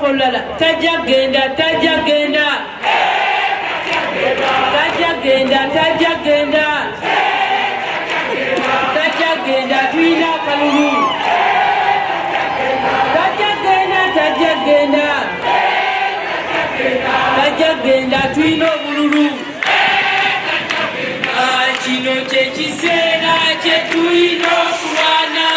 Olulala tajja genda, tajja genda, tajja genda, tajja genda, tajja genda. Tulina akalulu. Tajja genda, tajja genda, tajja genda. Tulina obululu. Ah, kino kyekiseera kye tulina okulwana.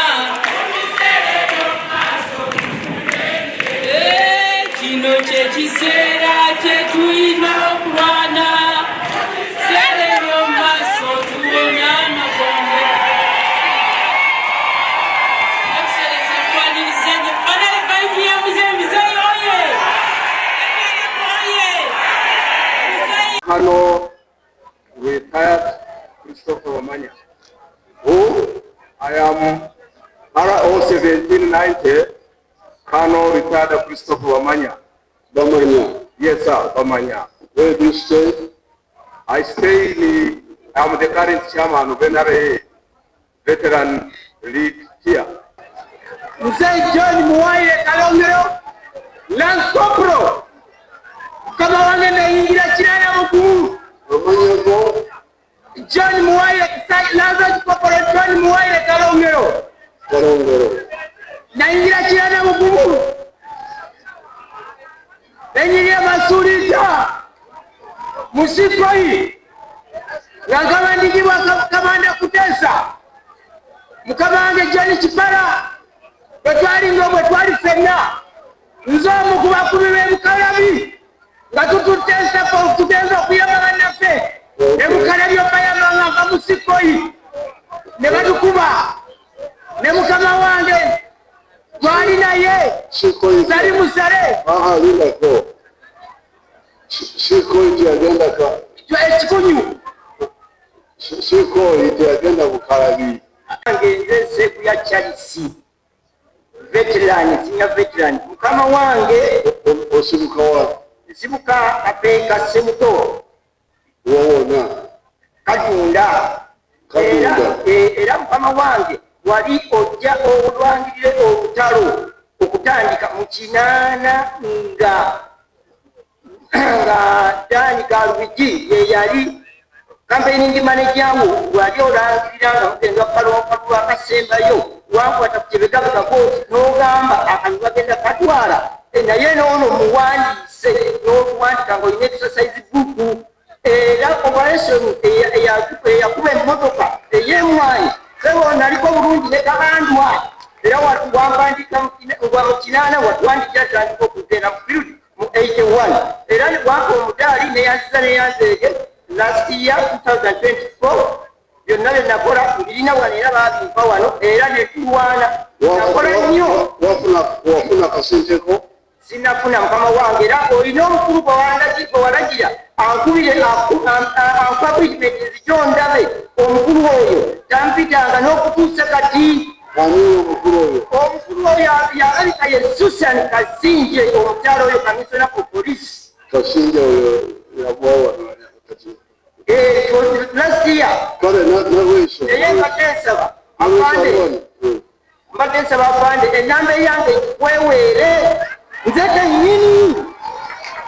Eh, kino kyekiseera kye tulina okulwana. Seera eby'omu maaso tuwone amagombe. Excellency, tukwaniriza nnyo. Banaye, vibe ya muzeeyi, muzeeyi oye! Oye! Muzeeyi! Colonel retired Christopher Wamanya. Who? I am RO 1790, Colonel retired Christopher Wamanya. Bamanya. Yes, sir, Bamanya. Where do you stay? I stay in, I'm the current chairman of NRA Veteran League here. Mzee John Muwaire Kalongero, Lance Corporal. Mukama wange, nayingira kirana mugumu. Amannya go? John Muwaire, Lance Corporal John Muwaire Kalongero. Kalongero. Nayingira kirana mugumu, nenyingira Masuulita musikoyi nga nkabandikibwa Kamanda Kuteesa. Mukama wange John Kipara, bwe twalinga bwe twali ffenna, nze omu ku bakubi b'ebukalabi nga tututte ensako tugenza okuyamba bannaffe ebukalabi obayamba nga nva musikoyi ne batukuba ne mukama wange twali naye. Sikoyi. Sali musale. Aha, lindako. Sikoyi teyagenda ka Ekikunyu. Sikoyi teyagenda Bukalabi. Nze Sekuya Charles, veteran, senior veteran. Mukama wange. Osibuka wa? Nsibuka Kapeeka Semuto. Wawona. Kajunda. Kajunda. Era mukama wange, wali ojja olwangirire olutalo okutandika mu 80 nga Dani Galubigi ye yali campaigning manager wo. Wali olangirira nga mugenda kalonkalulu akasembayo, wankwata ku kibegabega bwoti n'ogamba akalulu bagenda katwala. Naye noono muwandiise n'otuwandika nga olina exercise book. Era operation eyakuba emmotoka ey'emwanyi, sebo, naliko bulungi ne kabandwa. Era wampandika mu 80, watuwandikira tandika okugenda mu field mu 81. Era wampa omudaali neyanziza neyanzeege last year 2024. Byonna bye nakola mbirina wano era babimpa wano era netulwana, nakola nnyo. Wafuna kasenteko? Sinafuna, mukama wange. Era olina omukulu gwe walagira ankubire ampa appointment nzijo ndabe omukulu oyo, tampitanga n'okutuusa kati. Ani omukulu oyo? Omukulu oyo yalabika ye Susan Kasinje, omukyalo oyo commissioner for police. Kasinje oyo yagwa wano kati. Last year. Kale nalweso. Naye mbadde nsaba afande, mbadde nsaba afande enamba eyange weweere nze kennyini,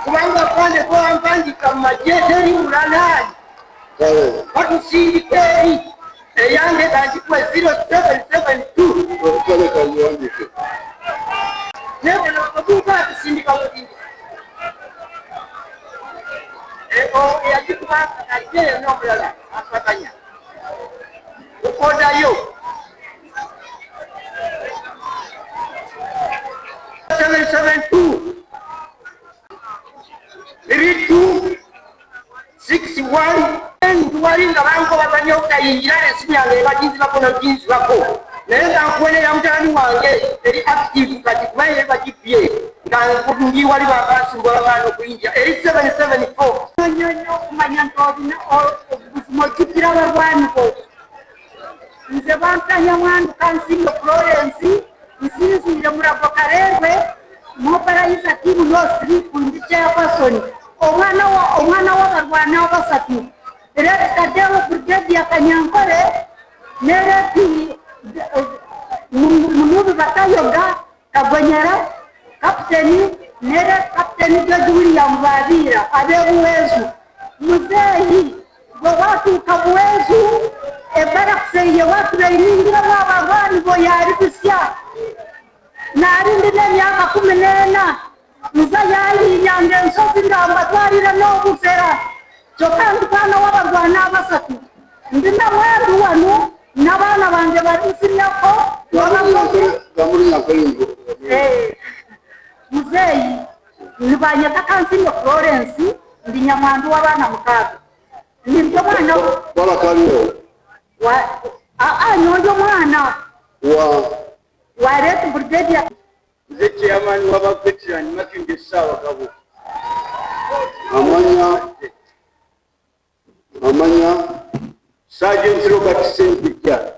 kubanga afande twampandika mu magye, teri mulala. Kale. Batusindika eri eyange kangikuwe 0772. Kale, kanyiwandike. Naye bano abavubuka batusindika busindika eyagikuba ajeyo n'omulala afatanya ukodayo 772 3261. Wali nga bankobaganya okutayingira, esimu yange ebaginzibako noginzibako, naye nga nkuwenera mutabani wange eri active kati kuba ye bagibye nga ndi wali babansumbwa bagaana okuyingira eri 774. Nnyo nnyo okumanya nti olina obuzima, ojjukira abalwani bo. Nze bampanya Mwanduka Nsimbe Florence, nsinziire Murago Kalerwe, mobilizer team no sleep. Ndi chairperson. Omwana w'abarwana basatu, late Kadeo brigade ya Kanyankore ne late Munubi Batayoga Kagonyera kapiteni. Nere Kapiteni George William Babiira ab'ebuweezu. Muzeeyi bwe watuuka Buweezu ebarakisi ye watureiningiramu abarwani bo yali busya. Nali ndina emyaka 14 nza yalinyanga ensozi nga mbatwalira n'obusera. Kyokka ndi mwana w'abarwana abasatu. Ndi na mwandu wano n'abaana bange bali nsinyako. Muzeeyi nibanyeta Kansiime Florence, ndi nyamwandu w'abaana 6. Ndi omwana nyondi omwana wa Red Brigadier. Nze chairman w'abaveteran Makindye Ssaabagabo. Amanya Sergeant Robert Ssempijja.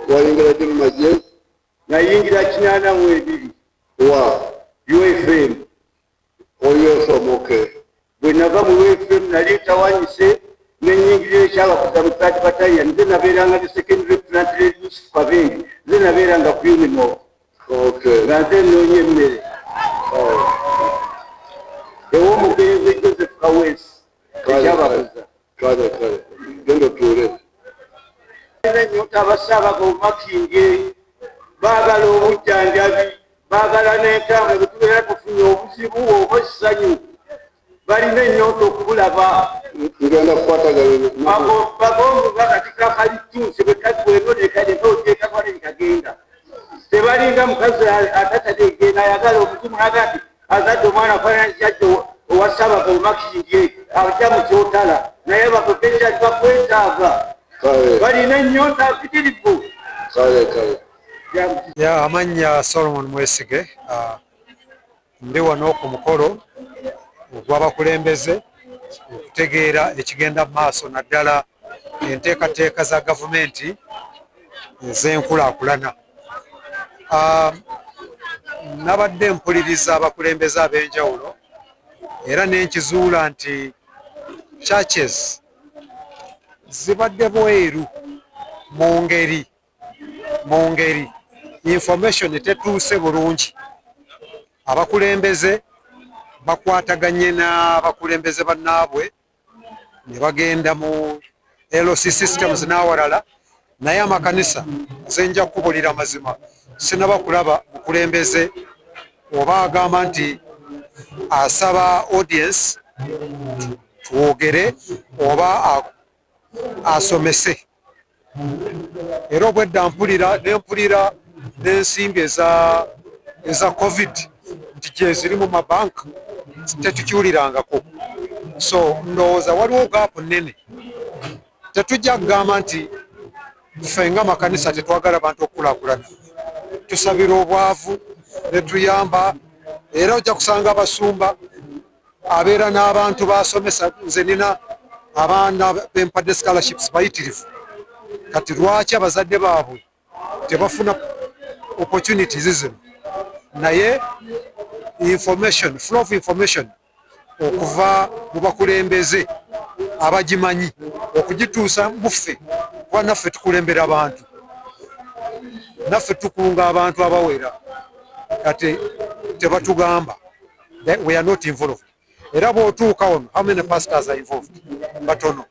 Wayingira ddi mu magye? Nayingira 82. Wa? UFM. UFM, okay. Bwe nava mu UFM nali ntawanyise ne nnyingirira ekyabakuza mu third battalion. Nze nabeeranga ne second lieutenant Yusuf Kabenge. Nze nabeeranga ku UNIMOG. Okay. Nga nze nnoonya emmere. Ew'omugenzi Joseph Kaweesi ekyabakuza. Kale, kale. Genda otuule. Ennyota Abassaabagabo Makindye baagala obujjanjabi, baagala n'entambula bwe tubeera tufunye obuzibu oba essanyu. Balina ennyota okubulaba. Ngenda kukwatagana. Bagombe bakatika kalitunsi bwe kagweno ne kagenda. Tebalinga mukazi atategeera ayagala omuzimu n'agamba nti azadde omwana afaanana jjajja owa Ssaabagabo Makindye ajja mu kyotala naye abapropesa bakwetaaga. Balina ennyota mpitirivu. Kale, kale. Ya, amannya Solomon Mwesige. Ndi wano ku mukolo ogw'abakulembeze okutegeera ekigenda mu maaso naddala enteekateeka za gavumenti ez'enkulaakulana. Nabadde mpuliriza abakulembeze ab'enjawulo era ne nkizuula nti churches zibadde bweru mu ngeri information tetuuse bulungi. Abakulembeze bakwataganye n'abakulembeze bannaabwe ne bagenda mu LC systems n'awalala, naye amakanisa nze nja kukubulira amazima sinaba kulaba mukulembeze oba agamba nti asaba audience twogere oba asomese. Era obwedda mpulira ne mpulira n'ensimbi eza COVID nti gye ziri mu mabanka tetukiwulirangako. So ndowooza waliwo gaapu nnene. Tetujja kugamba nti ffe nga makanisa tetwagala bantu okukulaakulana. Tusabira obwavu ne tuyamba, era ojja kusanga abasumba abeera n'abantu basomesa. Nze nina abaana bempadde scholarships bayitirivu. Kati lwaki abazadde baabwe tebafuna opportunities zino? Naye information, flow of information okuva mu bakulembeze abagimanyi okugituusa muffe, kuba naffe tukulembera abantu, naffe tukunga abantu abawera, kati tebatugamba. We are not involved. Era bw'otuuka wano, how many pastors are involved? Batono.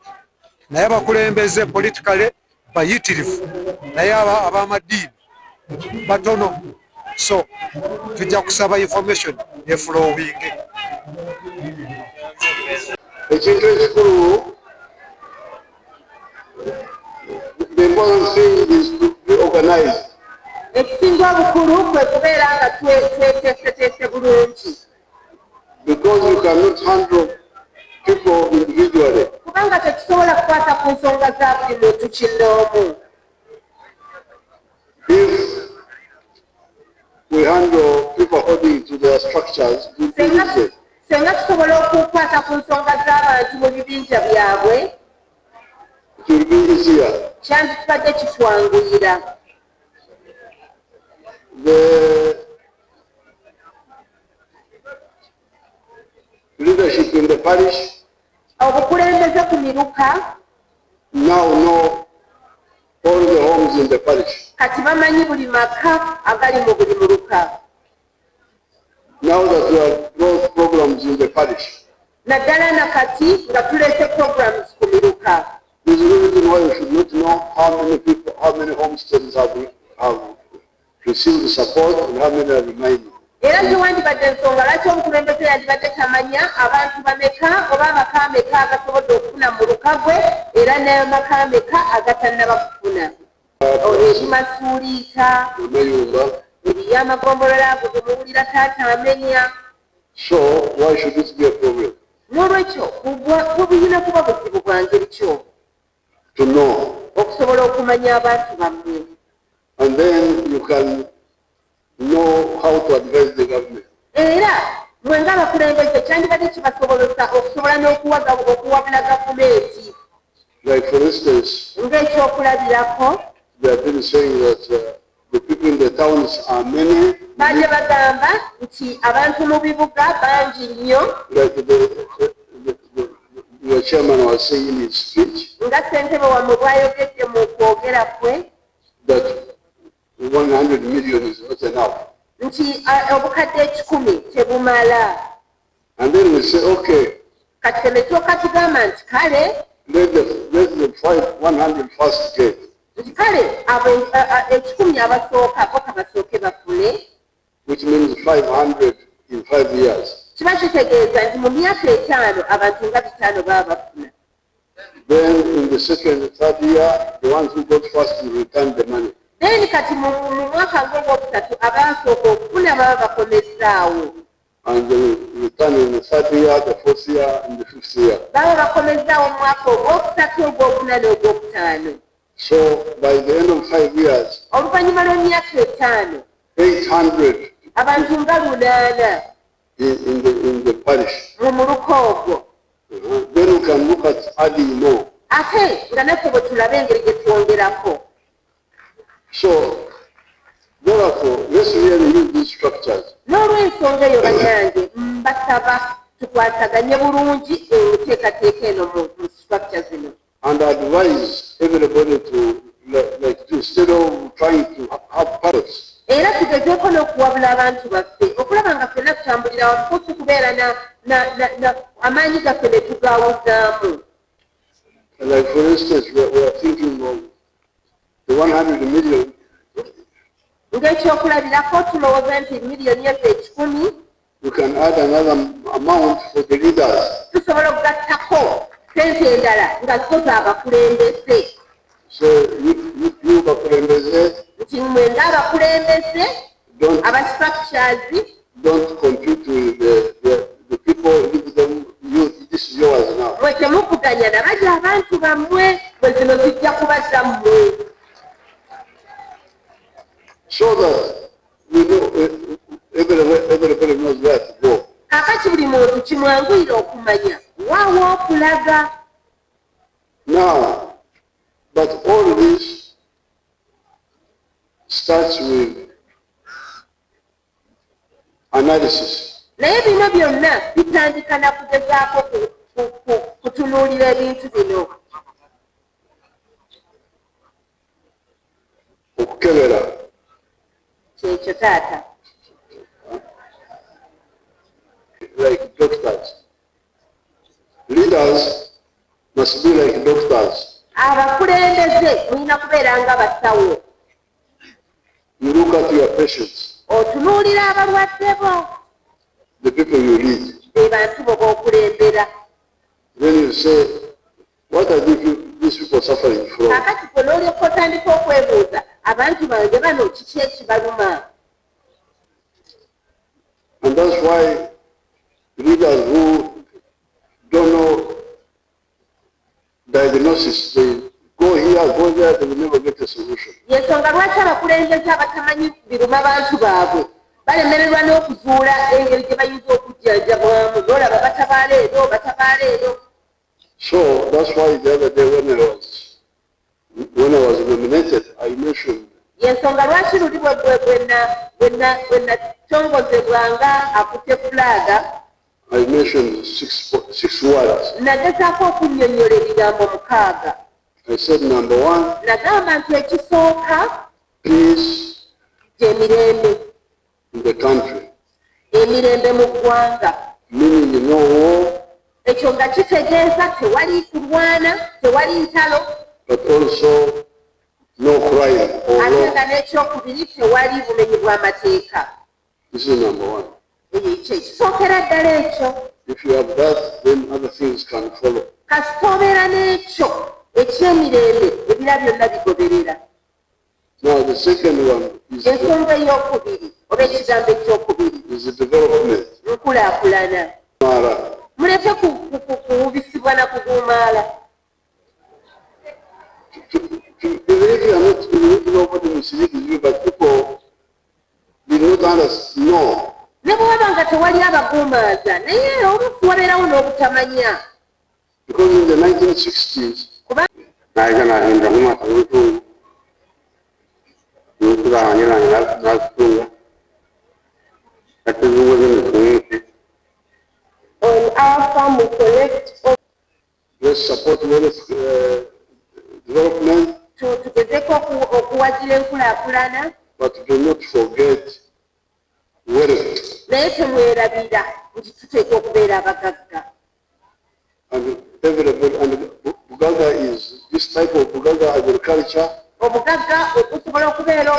Naye abakulembeze politically bayitirivu, naye ab'amadiini batono. So tujja kusaba information eflowinge. Ekintu ekikulu, the important thing is to be organized. Ekisinga obukulu kwe kubeera nga tweteeseteese bulungi. Because you cannot handle people individually. Kubanga tetusobola kukwata ku nsonga za buli muntu kinnoomu. If we handle people according to their structures, we do it. Senga tusobola okukwata ku nsonga z'abantu mu bibinja byabwe, it will be easier. Kyanditubadde kitwanguyira. The leadership in the parish obukulembeze ku miruka now know all the homes in the parish. Kati bamanyi buli maka agali mu buli muluka. Now that we have growth programs in the parish, Naddala nakati nga tuleese programs ku miruka. There's no reason why you should not know how many people, how many homesteads have received support and how many are remaining. Era tewandibadde ensonga lwaki omukulembeze yandibadde tamanya abantu bameka oba amaka ameka agasobodde okufuna mu luka gwe era n'amaka ameka agatannaba kufuna. Eri Masuuliita, Mayumba. Eriyo amagombolola ago ge muwulira taata amenya. So why should it be a problem N'olwekyo bubuyina kuba buzibu bwa ngeri kyo to know? Okusobola okumanya abantu bammwe. And then you can know how to advise the government. Era mwe ng'abakulembeze kyandibadde kibasobozesa okusobola okuwabula gavumenti. Like for instance, Ng'ekyokulabirako, they have been saying that the people in the towns are many, baje bagamba nti abantu mu bibuga bangi nnyo. Like your chairman was saying in his speech, Nga ssentebe wammwe bw'ayogedde mu kwogera kwe, that 100 million is not enough. Nti obukadde 100 tebumala. And then we say, okay, Kati ffe ne tulyoka tugamba nti kale, let the 100 first get, nti kale abo 100 abasooka bo kabasooke bafune, which means 500 in 5 years. Kiba kitegeeza nti mu myaka 5 abantu nga 500 baba bafuna. Then in the second and third year, the ones who got first will return the money. Then kati mu mwaka ng'ogwokusatu abasooka okufuna baba bakomezaawo. And they will return in the third year, the fourth year, and the fifth year. Baba bakomezaawo mu mwaka ogwokusatu, ogwokuna n'ogwokutaano. So by the end of 5 years, Oluvannyuma lw'emyaka 5, 800 abantu nga 800 in the parish. mu muluka ogwo. Then we can look at adding more. Ate nga naffe bwe tulabe engeri gye twongerako. So therefore, let's really use these structures. N'olw'ensonga eyo bannange mbasaba tukwasaganye bulungi enteekateeka eno mu structure zino. And advise everybody to, like, to instead of trying to have parrots, Era tugezeeko n'okuwabula abantu baffe okulaba nga ffenna tutambulira wamu ko si kubeera na amaanyi gaffe ne tugawuzaamu. Like for instance, we are thinking of the 100 million, Ng'ekyokulabirako tulowooza nti miliyoni ezo 100, we can add another amount for the leaders. Tusobola okugattako sente endala nga zo z'abakulembeze. So you bakulembeze, Nti mmwe ng'abakulembeze don't, aba structures, don't compete with the people, give them, you, this is yours now. Mwe temuvuganya nabali abantu bammwe, bwe zino zijja kuba zammwe. So that we know, everybody knows where to go. Kaakati buli muntu kimwanguyira okumanya waawa okulaga. Now, but all this starts with analysis. Naye bino byonna bitandika na kugezaako kutunuulira ebintu bino. Okukebera. Kyekyo taata. Like doctors. Leaders must be like doctors. Abakulembeze mulina kubeera nga basawo. You look at your patients, Otunuulira abalwadde bo, the people you lead. Be bantu bo b'okulembera. Then you say, what are these people suffering from? Kaakati gwe n'olyoka otandika okwebuuza abantu bange bano kiki ekibaluma. And that's why leaders who don't know diagnosis, they go here, go there, they will never get a solution. Yensonga lwaki abakulembeze abatamanyi biruma bantu baabwe balemererwa n'okuzuula engeri gye bayinza okujjanjabwamu n'olaba batabaala eno batabaala eno. So that's why the other day when I was nominated, I mentioned Yensonga lwaki luli bwe natongozebwa nga akutte flag, I mentioned six words. Nagezaako okunnyonnyola ebigambo 6. I said number one, Nagamba nti ekisooka, peace gyemirembe in the country. Emirembe mu ggwanga. Meaning no war, Ekyo nga kitegeeza tewali kulwana, tewali ntalo, but also no crime or ate law. Nga n'ekyokubiri tewali bumenyi bw'amateeka. This is number one. Ekyo ekisookera ddala ekyo. If you have that, then other things can follow. Kasita obeera n'ekyo ekyemirembe, ebira byonna bigoberera. Now, the second one is, Ensonga ey'okubiri oba ekigambo ekyokubiri is the development. Nkulaakulana. Mara. Muleke kuwubisibwa na kuguumaala. Even if you are not, even if nobody misleads you, but people did not understand, know Ne bwe waba nga tewali abaguumaaza, naye oluusi wabeerawo n'obutamanya. Because in the 1960s, Kuba Naija nahinda mumata mutungu nukura wange nazitunga kati zungu zino. On our farm we collect Let's support wealth development, Tugezeeko okuwagira enkulaakulana, but do not forget wealth. Naye temwerabira nti tuteekwa okubeera abagagga. And everybody, and Bugagga is this type of Bugagga agriculture, Obugagga obusobola okubeera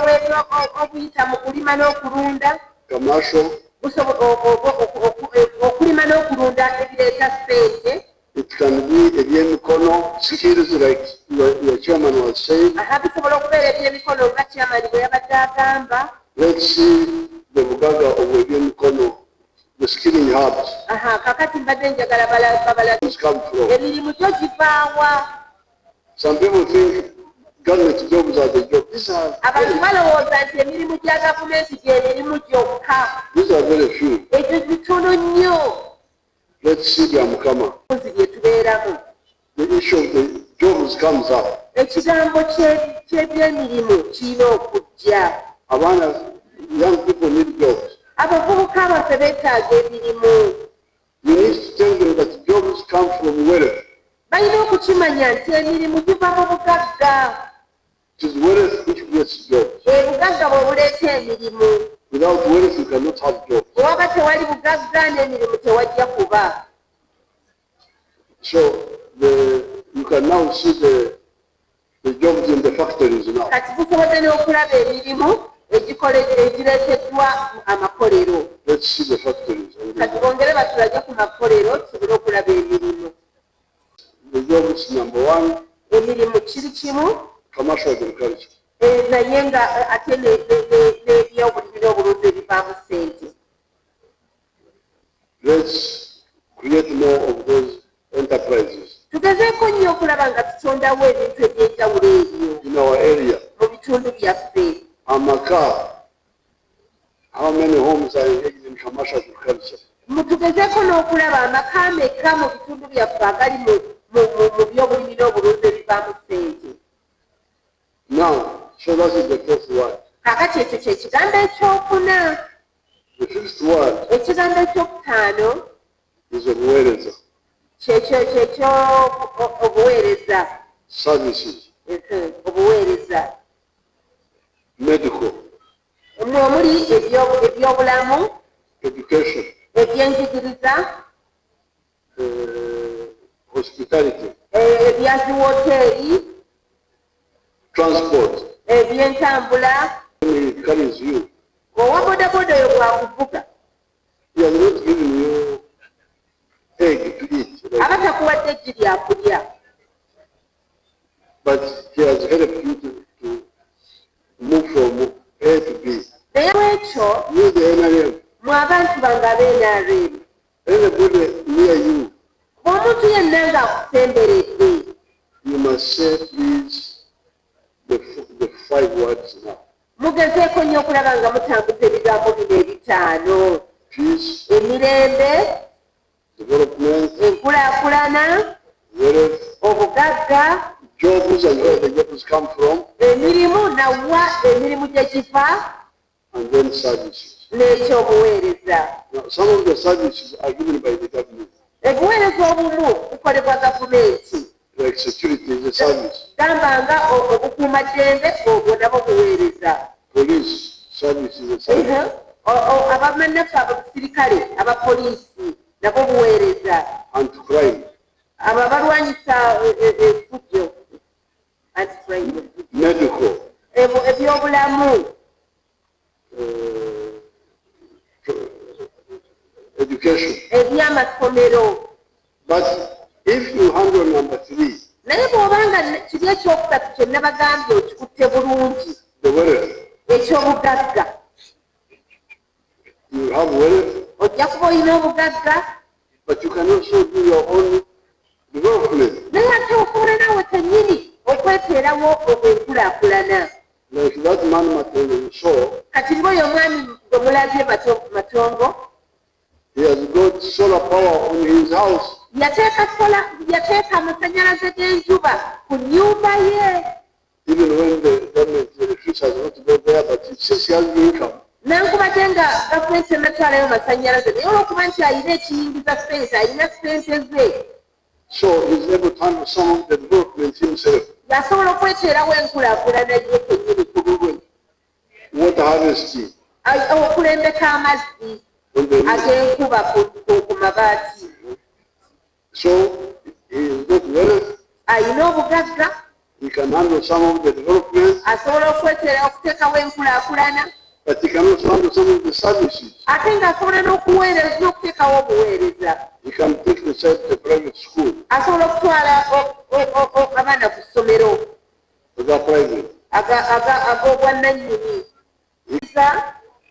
obuyita mu kulima n'okulunda, commercial, okulima n'okulunda ebireeta ssente. It can be ebyemikono, skills like your chairman was saying. Aha, bisobola okubeera ebyemikono nga chairman bwe yabadde agamba. Let's see the Bugagga of ebyemikono, the skilling hubs Aha, kakati mbadde njagala babala come from. Emirimu gyo givaawa? Some people think government jobs are the job. These are, Abantu balowooza nti emirimu gya gavumenti gyemirimu gyokka. these are very few. Ekyo bitono nnyo. Let's see the Mukama. Kozi bye tubeeramu. The issue of the jobs comes up. Ekigambo ky'ebyemirimu kirina okujja. Abaana, young people need jobs. Abavubuka baffe beetaaga emirimu. You need to tell them that jobs come from wealth. Balina okukimanya nti emirimu giva mu bugagga. It is wealth which creates jobs. Obugagga bwe buleeta emirimu. Without wealth, you cannot have jobs. Bwe waba tewali bugagga, n'emirimu tewajja kuba. So you can now see the jobs in the factories now. Kati tusobodde n'okulaba emirimu egireeteddwa amakolero. Let's see the factories. And Kati bongere batulage ku makolero tusobole okulaba emirimu. the jobs, number one, Emirimu kiri kimu, commercial agriculture. Naye nga ate n'ebyobulimi n'obulunzi ebivaamu ssente. Let's create more of those enterprises Tugezeeko nnyo okulaba nga tutondawo ebintu ebyenjawulo ebyo in our area. Mu bitundu byaffe. Amaka, how many homes are engaged in commercial agriculture? Mutugezeeko n'okulaba amaka ameka mu bitundu byaffe agali mu byobulimi n'obulunzi ebivaamu ssente. Now, so that is the fourth word. Kaakati ekyo kye kigambo ekyokuna. The fifth word Ekigambo ekyokutaano is obuweereza, kyekyo kyekyo obuweereza. Services, Obuweereza. Medical, Mwe omuli ebyobulamu, education, ebyenjigiriza, hospitality, ebya ziwoteeri, transport. Ebyentambula. When he carries you, Owa bodaboda oyo bwakuvuga, he has not given you egg to eat, right? Aba takuwadde eggi lyakulya, But he has helped you to move from A to B. Naye ekyo You, the NRM, mwe abantu bange ab'NRM, anybody near you, omuntu yenna ng'akusemberedde, you must say, please, the five words now. Mugezeeko nnyo okulaba nga mutambuza ebigambo bino ebitaano. Peace, Emirembe, development, enkulaakulana, wealth, obugagga, jobs and where the jobs come from, emirimu nawa emirimu gye giva, and then services. N'ekyobuweereza. Now, some of the services are given by the government, Obuweereza obumu bukolebwa gavumenti, like security is a service, gamba nga obukuumaddembe, obwo nabwo buweereza. Police service is a service. Abamannaffe abasirikale, abapoliisi nabo buweereza. Anti-crime. Abo abalwanyisa effujjo, anti-crime. Medical. Ebyobulamu. Education. Ebyamasomero. But if you handle number three, Naye bw'obanga kiri ekyokusatu kye nabagambye okikutte bulungi, the wealth, ekyobugagga, you have wealth, ojja kuba olina obugagga, but you can also do your own development. Naye ate osobola naawe kennyini okweteerawo enkulaakulana. Like that man Matongo you saw, Kati ng'oyo omwami gwe mulabye Matongo, he has got solar power on his house. Yateeka solar, yateeka amasanyalaze g'enjuba ku nnyumba ye. Even when the government electricity has not got there, but since he has the income, Nankubadde nga gavumenti enatwalayo masanyalaze, naye olwokuba nti alina ekiyingiza ssente, alina ssente ze, so he's able to handle some of the development himself. Ng'asobola okweteerawo enkulaakulana ye kennyini ku lulwe. Water harvesting Okulembeka amazzi on the roof. ag'enkuba ku mabaati. So he has got wealth, Alina obugagga, he can handle some of the development, asobola okweteera okuteekawo enkulaakulana, but he can also handle some of the services. Ate ng'asobola n'okuweereza n'okuteekawo obuweereza. He can take the child to private school, Asobola okutwala abaana ku ssomero the private, ag'obwannannyini.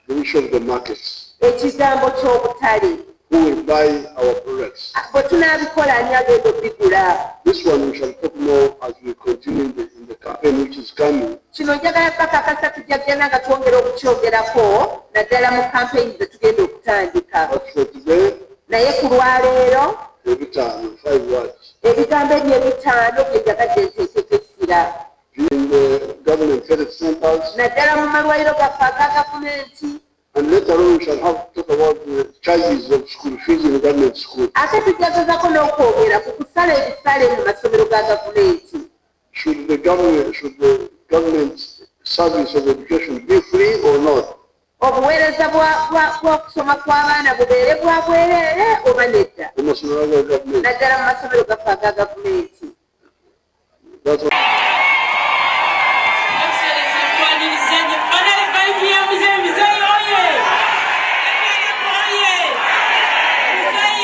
the issue of the markets. Ekigambo ky'obutale. Who will buy our products? Bwe tunaabikola ani agenda okubigula? This one we shall talk more as we continue in the campaign which is coming. Kino njagala bakakasa tujja kugenda nga twongera okukyogerako naddala mu kampeyini ze tugenda okutandika. But for today, Naye ku lwaleero, ebitaano, five words. Ebigambo ebyo ebitaano bye njagadde nteekeko essira. In the government health centers, Naddala mu malwaliro gaffe aga gavumenti. And later on we shall have to talk about the charges of school fees in government schools. Ate tujja gezako n'okwogera ku kusala ebisale mu masomero ga gavumenti. Should the government service of education be free or not? Obuweereza bw'okusoma kw'abaana bubeere bwa bwereere oba nedda? Mu masomero ga government. Naddala mu masomero gaffe aga gavumenti.